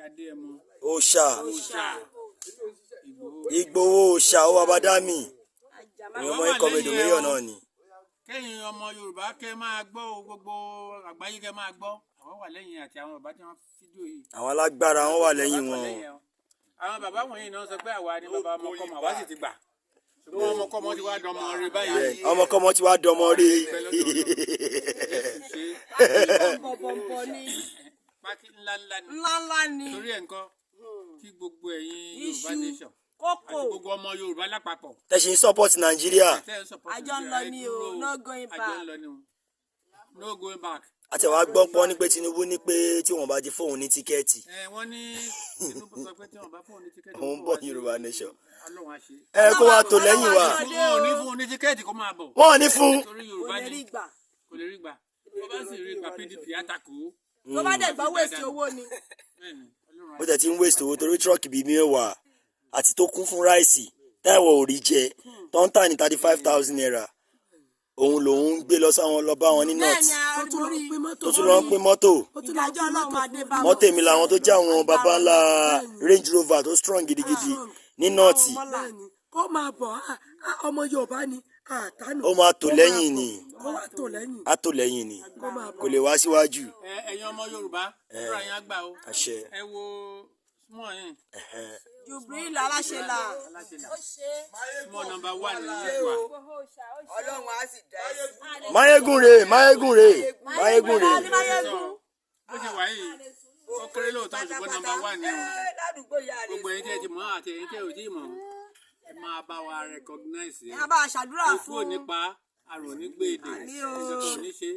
Adéyẹmọ Òòṣà. Òòṣà Ìgbòho. Ìgbòho Òòṣà ó wà bá dá mi. Èmi ọmọ Àwọn ikọ̀ wà mi lẹ́yìn ẹ dòmíyọ̀ o. náà ni. Kẹ́yìn ọmọ Yorùbá kẹ́ máa gbọ́ o, gbogbo àgbáyé kẹ́ máa gbọ́. Àwọn wà lẹ́yìn àti àwọn bàbá tí wọ́n fídíò yìí. Àwọn alágbára wọn wà lẹ́yìn Bàbá wọn. wà lẹ́yìn ẹ o. Àwọn bàbá wọ̀nyí náà sọ pé àwa ni bàbá ọmọkọ́mọ, àwa sì ti gbà, ṣùgbọ́n ọmọkọ́mọ ti wá dọmọ rí báyìí. Bẹ́ẹ̀, ọmọkọ́mọ ti wá dọmọ rí. Ṣe Bọ̀bọ̀bọ̀ ni. Pákí ńlá ńlá ni. Ńlá ńlá ni. Torí ẹ̀ ńkọ́, kí gbogbo ẹ̀yin Yorùbá Iṣu nation kókò. àti gbogbo ọmọ Yorùbá lápapọ̀ Tẹ̀sí ń support Nàìjíríà. tẹ́ ẹ support Àjọ ń lọ Nàìjíríà, ẹ ni o, dúró. No going Àjọ ń back. lọ ni o, no going back. Àti àwọn agbọ́npọ́n ní pé Tinubu ní pé tí wọ́n bá ti fóun ní ticket, Ẹ wọ́n ní Tinubu sọ pé tí wọ́n bá fóun ní ticket, òun bọ̀ ní Yorùbá nation. Ọlọ́run á ṣe. Ẹ kó wa tò lẹ́yìn wa. Wọn ò ní fún un ní ticket kó máa bọ̀. Wọ́n ò ní fún. Torí Kò Yorùbá lè ni. rí gbà. Kò lè rí gbà. Tó bá sì rí gbà, PDP àtakò. Tó bá dẹ̀ gbọ́, waste owó ni. Bẹ́ẹ̀ni, Ọlọ́run á Ó tẹ̀ tí ń waste owó torí truck bíi 10 àti tó kún fún rice táwọn ò rí jẹ tó ń tà ní ₦35,000, òun lòun ń gbé lọ sáwọn lọ bá wọn ní Bẹ́ẹ̀ north. ni Tó tún lọ a rí. pín mọ́tò. Tó tún lọ ń pín mọ́tò. Ó tún lọ Ìdájọ́ pín Ọlọ́run mọ́tò. máa dé bá wọn. Mọ́tò èmi làwọn tó jẹ́ àwọn baba ńlá Range Rover tó strong gidigidi ní north. Bẹ́ẹ̀ni, kó máa bọ̀ á, ọmọ Yorùbá ni àtànù. Ó máa tò lẹ́yìn ni. Kó wá tò lẹ́yìn. Á tò lẹ́yìn ni. Kó máa bọ̀. Kò lè wá síwájú. Ẹ ẹ̀yin ọmọ Yorùbá, àdúrà yín á gbà o. Àṣẹ. Ẹ wo small yẹn. Jubril Aláṣẹlà. Aláṣẹlà, small number one ní Yorùbá. Ọlọ́run á sì dá ẹ sí. Máyégún rè, Máyégún rè, Máyégún rè. Ní Máyégún. Bó ṣe wà yìí, ó kéré lóòótọ́, ṣùgbọ́n number one ni o. Ẹ ládùúgbò ìyá rẹ̀. Gbogbo ẹ̀yin tí ẹ ti mọ̀ àti ẹ̀yin tí ẹ ò tí ì mọ̀, ẹ máa bá wa recognize ẹ. Ẹ bá a ṣàdúrà Ikú ò fún. ní pa, àrùn ò ní gbé èdè, Àmín o. nǹkan kan ò ní ṣe.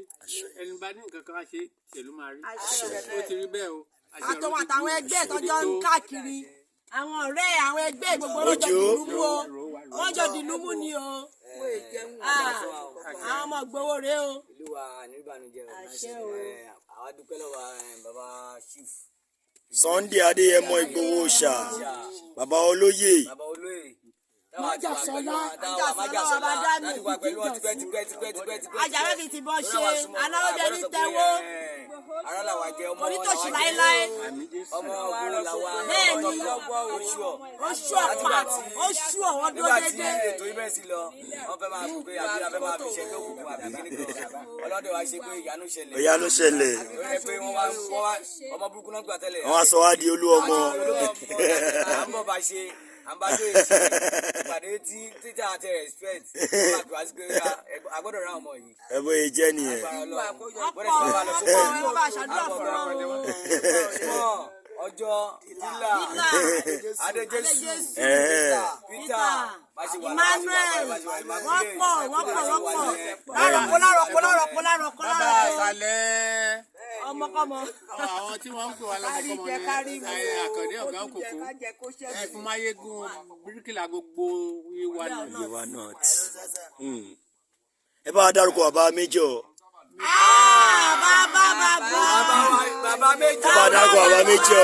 Ẹni bá ní nǹkan kan á ṣe tiẹ̀ ló máa rí. Àṣẹ. Ó ti rí bẹ́ẹ̀ o. Àṣẹ. Àtọwọn Ọ̀run ti àtàwọn kú. ẹgbẹ́ Ó ti tọjọ́ ń tó. káàkiri, àwọn ọ̀rẹ́, àwọn ẹgbẹ́, gbogbo wọn jọ Òjò. dìlú mú o, wọ́n jọ dìlú mú ni o. Ah, àwọn ọmọ gbowó rèé o. Ìlú wa ní ìbànújẹ́ o. Àṣẹ o. Ẹ, àwa dúpẹ́ lọ́wọ́ bàbá chief. Sunday Adéyẹmọ Ìgbòho Òòṣà, bàbá olóyè. Bàbá olóyè. Májàsọ́lá. Májàsọ́lá, bàbá Dami. Láti wà pẹ̀lú wọn tipẹ́ tipẹ́ tipẹ́ tipẹ́ tipẹ́. Ajàrẹ́ fi ti bọ́ ṣe anáwọ́jẹ ní tẹ́wọ́. Ara làwa jẹ ọmọ. Onítòṣì láéláé. Ọmọ ogun làwa. Bẹ́ẹ̀ni. Oṣù ọ̀. Ó ṣú ọ̀pá, ó ṣú ọ̀wọ́n dúró Nígbà tí déédéé. ètò ibẹ̀ sí lọ, wọ́n fẹ́ máa pè àbí abẹ́ máa fi ṣẹgbẹ́ òkùnkùn àbí kíní kan. Ọlọ́dẹ wa ṣe pé ìyanu ṣẹlẹ̀. Ìyanu ṣẹlẹ̀. Ó yẹ pé wọ́n wá ọmọ burúkú náà gbà tẹ́lẹ̀. Wọ́n á sọ wá di olú ọmọ. À ń bọ̀ bá ṣe, à ń bá tó èsì ìpàdé tí títà àti respect wọ́n máa pè wá sí pé a gbọ́dọ̀ ra ọmọ yìí. Ẹ bóyá jẹ́ nìyẹn. Agbára Ọlọ́run. Ọ̀pọ̀ Gbọ́dọ̀ ṣe wá lọ sókè. ọ̀pọ̀, ẹ bá a ṣàdúrà fún wọn o. Small, ọjọ́ dílà. Dílà. Adéjésù. Ẹ̀ẹ́. Peter. Emmanuel, wọ́n pọ̀, wọ́n pọ̀, wọ́n pọ̀. Lárọ̀kọ́, lárọ̀kọ́, lárọ̀kọ́, lárọ̀kọ́, Bàbá lárọ̀kọ́. àṣàlẹ̀. Ọmọkọ́mọ. Àwọn tí wọ́n ń pè wá lọ́mọkọ́mọ ní Àkàndé ọ̀gá òkòkò, ẹ fún Máyégún bíríkìlà gbogbo Yewa náà. Yewa North. Ẹ bá wa dárúkọ bàbá méjọ. Ah, bàbá, bàbá. Bàbá méjì. Ẹ bá wa dárúkọ bàbá méjọ.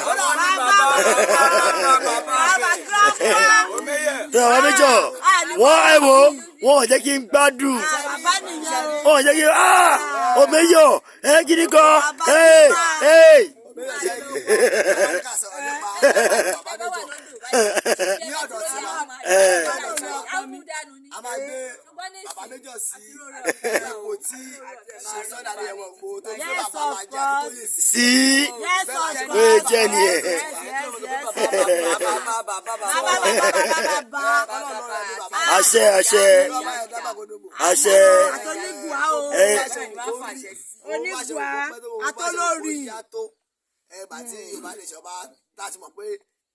Bàbá, bàbá, bàbá, grandpa. Tẹ bàbá méjọ, wọ́n ẹ wo wọn ò jẹ́ kí n gbádùn. Bàbá nìyẹn o. Wọn ò jẹ́ kí n ah òmeyọ ẹ gidi kan ẹ ẹ. Ká sọ̀rọ̀ nípa bàbá méjọ ní ọ̀dọ̀ tiwa. A máa gbé bàbá méjọ sí ipò tí ṣe Sunday Adéyẹmọ Ìgbòho tó gbé Yes, bàbá of wa jẹ́ Adétóyè sí. Sí. Yes, of course. Bóyá jẹ́ nìyẹn. Yes. Bàbá, bàbá, Bàbá, bàbá. bàbá, bàbá, bàbá. Àṣẹ, àṣẹ, àṣẹ. Àtọ́nígùá o. Ẹ. Onígùá, àtọ́lórí. Ẹ bá tí Yorùbá nation bá tá a ti mọ̀ pé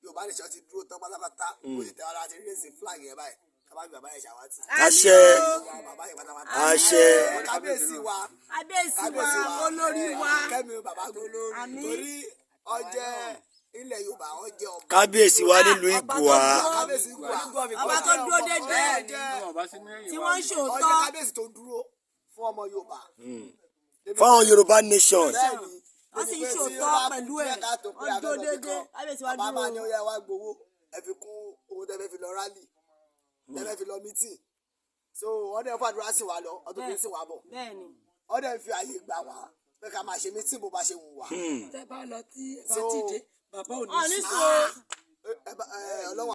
Yorùbá nation ti dúró tán pátápátá, ó sì tẹ́ wa láti raise flag yẹn báyìí, ká bá fi bàbá yẹn ṣàwátì. Àṣẹ. Bàbá yẹn pátápátá. Àṣẹ. Kábíyèsí wa. Kábíyèsí wa, olórí wa. Kẹ́mi bàbá gbolo. Àmín. Torí ọjẹ́ ilẹ̀ Yorùbá, ọjẹ́ ọba. Kábíyèsí wa nílùú Ìgùwà. Kábíyèsí Ìgùwà. Ọba tó dúró déédéé. Wọn bá sí ní ẹ̀yìn Tí wa. wọ́n ń ṣòótọ́. Ọjẹ́ kábíyèsí tó dúró fún ọmọ Yorùbá. Fáwọn Yorùbá nation. Bẹ́ẹ̀ni. Wọ́n sì ń ṣòótọ́ pẹ̀lú ẹ̀. Wọ́n dúró déédéé. Kábíyèsí wa Bàbá máa ní dúró. ó yá, wá gbowó, ẹ fi kún owó tẹ́ fẹ́ fi lọ rally, tẹ́ fẹ́ fi lọ meeting. So wọ́n dẹ̀ fàdúrà sí wa lọ, ọdún fi ń sìn wá bọ̀. Bẹ́ẹ̀ni. Wọ́n dẹ̀ fi àyè gbà wá. pé ká máa ṣe meeting bó bá ṣe wù wá. Tẹ bá lọ tí ẹ bá So- ti dé, bàbá ò Ọ̀ ní ní sùn. sùn o.